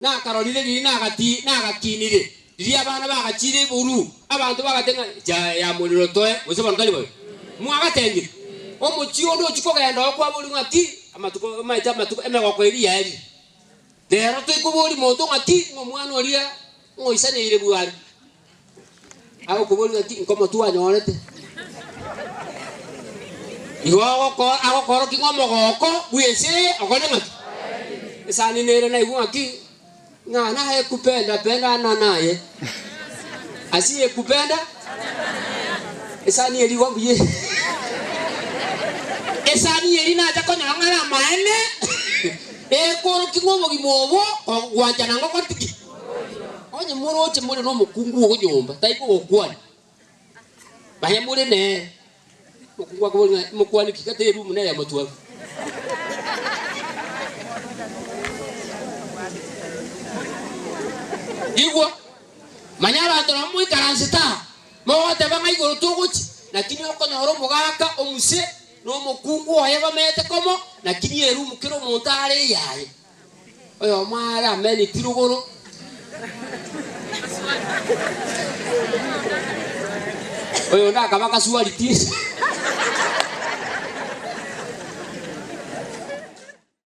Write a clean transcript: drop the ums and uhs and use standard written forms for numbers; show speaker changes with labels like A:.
A: Nakarorire riria nagati nagakinire, riria abana bagachiire iguru, abanto bagateba ng'a cha ya morero toe, gose bono tari bobe? Mwagatengire. Omochie onde ochia kogenda oo kwaboria ng'a ki, amatuko omanyete amatuko emegoko eria yaerire. Rero toikoboria monto ng'a ki, ng'a omwana oria ng'oisaneire bwari. Agokoboria ng'a ki, nkomo twanyorete. Igo agoko agokorokia ng'a omogoko bw'ense eye okore ng'aki? Esani nere naigwe ng'aki, ng'a naye kupenda penda na naye. Asiye kupenda, esani eria igo mbuya ere. Esani eria nacha konyora ng'a namaene, ekorokia ng'a obogima obo, kogwanchana ngokoreti ki? Onye moroche more nomokungu oo nyomba, tai kogokwania, baye more nere. Omokungu akoboria ng'a mokwane ki? Gati erumu neye amatuabu. Igwa, manya abanto nabo moikaransete aa, mogoteba ng'a igoro togochia, lakini okonyora omogaka omuse na omokungu oye bamenyete komo, lakini erumu kera omonto are eyaye. Oyomo are ameneti rogoro, oyonde akaba akaswariti.